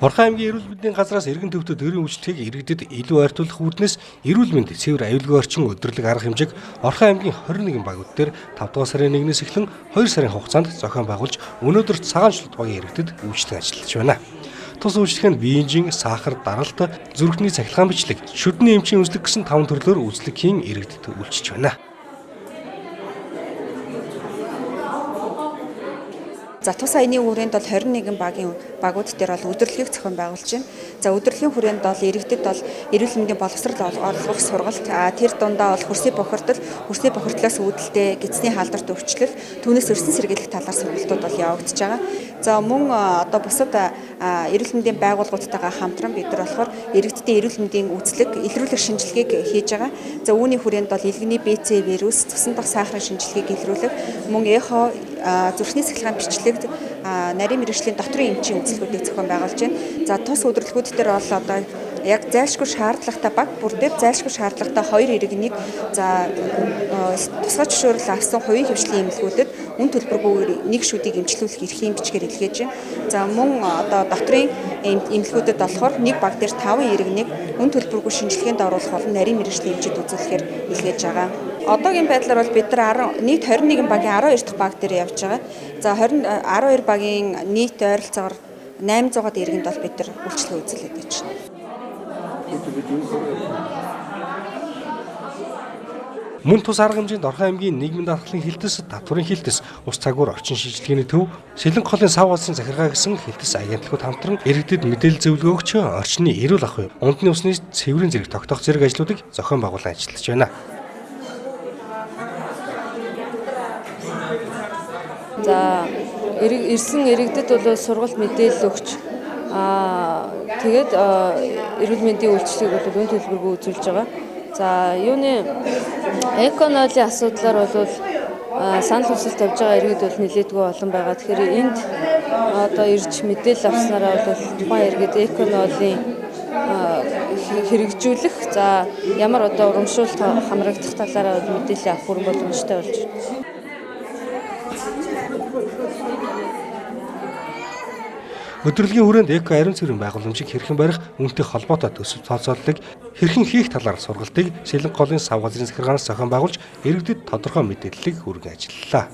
Орхон аймгийн эрүүл мэндийн газраас эргэн төвдөд төрийн үйлчлэгийг иргэдэд илүү ойртуулах үүднээс эрүүл мэнд, цэвэр аюулгүй орчин өдөрлөг арга хэмжээг Орхон аймгийн 21 багууд дээр 5 дугаар сарын 1-ээс эхлэн 2 сарын хугацаанд зохион байгуулж өнөөдөр цагаан шулт багийн иргэдэд үйлчлэг ажиллаж байна. Тус үйлчлэг нь биенжин, сахар, даралт, зүрхний цахилгаан бичлэг, шүдний эмчийн үзлэг гэсэн 5 төрлөөр үзлэгийн иргэдэд үйлчилж байна. За тус аяны хүрээнд бол 21 багийн багууд дээр бол өдөрлөгийг зохион байгуулж байна. За өдөрлөгийн хүрээнд бол иргэдэд бол эрүүл мэндийн боловсрол олгох сургалт, тэр дундаа бол хөрсний бохирдол, хөрсний бохирдлоос үүдэлтэй гэдэсний халдварт өвчлөл, түүнээс өрсөн сэргийлэх талаар сургалтууд бол явагдаж байгаа. За мөн одоо бусад эрүүл мэндийн байгууллагуудтайгаа хамтран бид нар болохоор иргэдийн эрүүл мэндийн үзлэг, илрүүлэх шинжилгээг хийж байгаа. За үүний хүрээнд бол илгэний БЦ вирус, цусан дах сахарын шинжилгээг илрүүлэх, мөн эхо, зүрхний цахилгаан бичлэг, нарийн мэргэжлийн дотрын эмчийн үзлэгүүдийг зохион байгуулж байна. За тус өдөрлгүүд дээр бол одоо яг зайлшгүй шаардлагатай баг бүр дээр зайлшгүй шаардлагатай 2 иргэнийг за тусгай зөвшөөрөл авсан хувийн хвшлийн эмнэлгүүдэд үн төлбөргүйгээр нэг шүдийг эмчлүүлэх эрхийн бичгээр илгээж байна. За мөн одоо дотрын эмнэлгүүдэд болохоор нэг баг дээр 5 иргэнийг үн төлбөргүй шинжилгээнд оруулах болон нарийн мэргэжлийн эмчид үзүүлэхээр илгээж байгаа. Одоогийн байдлаар бол бид нар нийт 21 багийн 12 дахь баг дээр явж байгаа. За 12 багийн нийт ойролцоогоор 800-аад иргэнд бол бид нар үйлчлэгээ үзүүлээд байж байна. Мөн тус арга хэмжээнд Орхон аймгийн нийгмийн даатгалын хилтэс, татварын хилтэс, ус цагуур орчин шинжилгээний төв, Сэлэнг холын сав газрын захиргаа гэсэн хилтэс агентлагууд хамтран иргэдэд мэдээлэл зөвлөгөө өгч орчны эрүүл ахуй, ундны усны цэврийн зэрэг тогтоох зэрэг ажлуудыг зохион байгуулан ажиллаж байна. За ирсэн иргэдэд бол сургалт мэдээлэл өгч тэгээд эрүүл мэндийн үйлчлэгийг бол үн төлбөргүй үзүүлж байгаа. За юуны эконолийн асуудлаар бол санал хүсэл тавьж байгаа иргэд бол нэлээдгүй олон байгаа. Тэгэхээр энд одоо ирж мэдээлэл авснараа бол тухайн иргэд эконолийн хэрэгжүүлэх, за ямар одоо урамшуулт хамрагдах талаараа бол мэдээлэл авах хүрэн боломжтой болж байна. Өдөрлөгийн хүрээнд эко ариун цэврийн байгууламжийг хэрхэн барих, үүнтэй холбоотой төсөв тооцооллыг хэрхэн хийх талаар сургалтыг Сэлэнг голын сав газрын захиргаанаас зохион байгуулж иргэдэд тодорхой мэдээллийг хүргэн ажиллалаа.